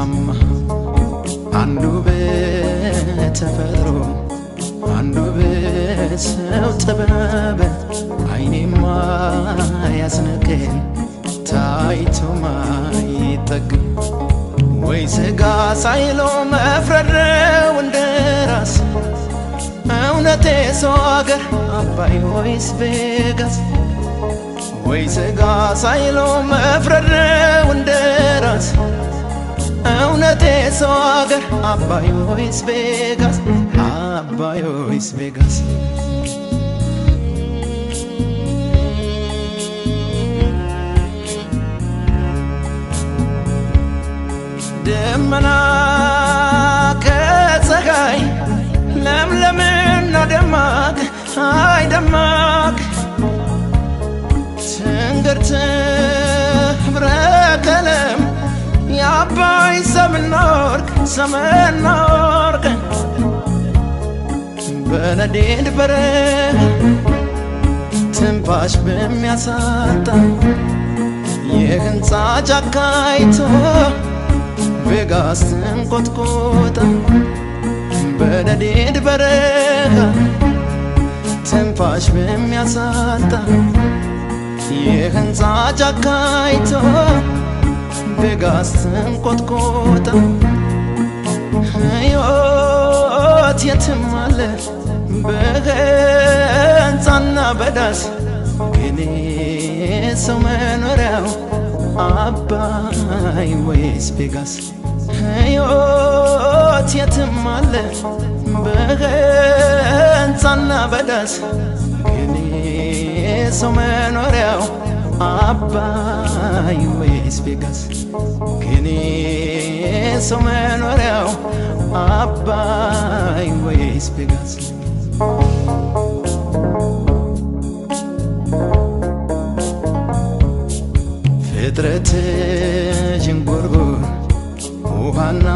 አማ አንዱ በተፈጥሮ አንዱ በሰው ጥበብ አይኔማ ያስንቅል ታይቶ ማይጠግብ ወይ ስጋ ሳይሎ መፍረድ ነው እንደራስ እውነቴ ሰው አገር አባይ ወይስ ቬጋስ ወይ ስጋ ሳይሎ መፍረድ ነው እንደራስ እውነቴ ሰው አገር አባይ ወይስ ቬጋስ አባይ ወይስ ቬጋስ ደመና ከፀሐይ ለምለምና ደማቅ አይ ደማቅ ትንግርት ህብረ ቀለም የአባይ ሰምና ወርቅ ሰምና ወርቅ በነዴድ በረሃ ትንፋሽ በሚያሳጣ የህንፃ ጫካ አይቶ ቬጋስ ትንቆጥቆጣ በነዴድ በረሃ ትንፋሽ በሚያሳጣ የህንፃ ጫካ አይቶ ቬጋስ ትንቆጥቆጣ ሕይወት የትም አለ በህንፃና በዳስ ግን ሰው መኖሪያው አባይ ወይስ ቬጋስ ሕይወት የትም አለ በህንፃና በዳስ ግን ሰው መኖሪያው አባይ ወይስ ቬጋስ ግን ሰው መኖሪያው አባይ ወይስ ቬጋስ ፍጥረት ዥንጉርጉር ውሃና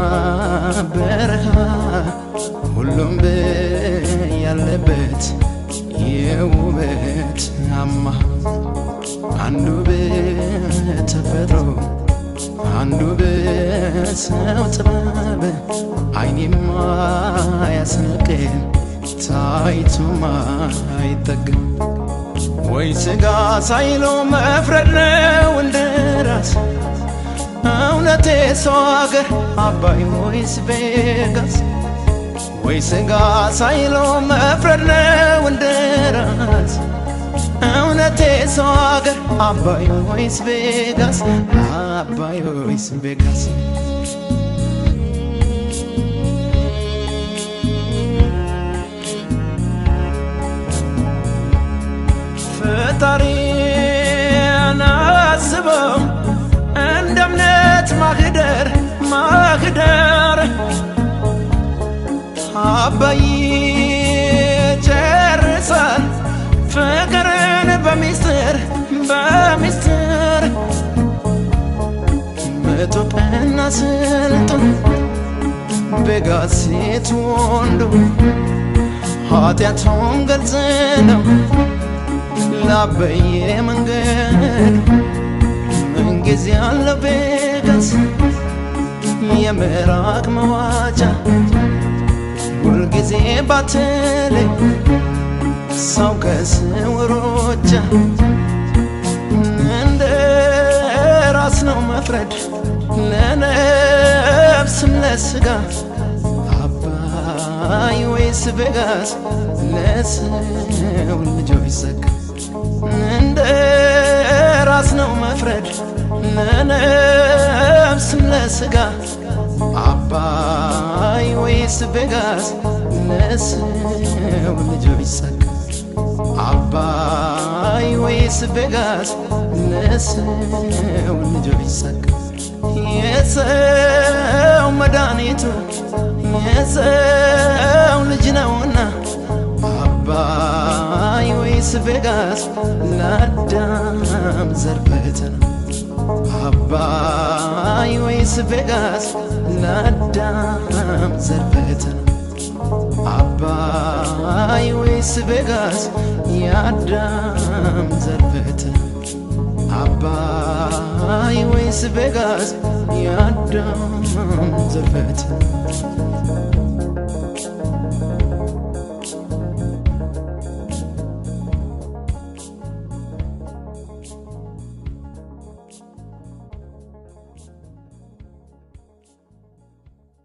በረሃ ሁሉም ያለበት የውበት አማ አንዱ በተፈጥሮ አንዱ በሰው ጥበብ አይኔማ ያስንቅል ታይቶ ማይጠግብ ወይ ስጋ ሳይሎ መፍረድ ነው እንደራስ እውነቴ ሰው አገር አባይ ወይስ ቬጋስ ወይ ስጋ ሳይሎ መፍረድ ነው እንደራስ እውነቴ ሰው አገር አባይ ወይስ ቬጋስ አባይ ወይስ ቬጋስ ፈጣሪን አስበው እንደ እምነት ማህደር ማህደር አባይ ጨርሳል ፍቅርን በሚስጥር በሚስጥር ምጡቅና ስልጡን ቬጋስ ሴት ወንዱ ኃጢአቱን ገልጽ ነው ላበየ መንገድ ምንጊዜ ያለው ቬጋስ የምራቅ መዋጫ ሁልጊዜ ባትል ሰው ከስውሮቻ እንደ ራስ ነው መፍረድ ለነፍስም ለስጋ አባይ ወይስ ቬጋስ ለሰው ልጆች ሰጋ እንደ ራስ ነው መፍረድ ለነፍስም ለስጋ አባይ ወይስ ቬጋስ ለሰው ልጆች ሰጋ አባይ ወይስ ቬጋስ ለሰው ልጆች ሰጋ የሰው መድኃኒቱ የሰው ልጅ ነውና አባይ ወይስ ቬጋስ ለአዳም ዘር ፈተና አባይ ወይስ ቬጋስ ለአዳም ዘር ፈተና አባይ ወይስ ቬጋስ የአዳም ዘር ፈተና አባይ ወይስ ወይስ ቬጋስ? የአዳም ዘር ፈተና።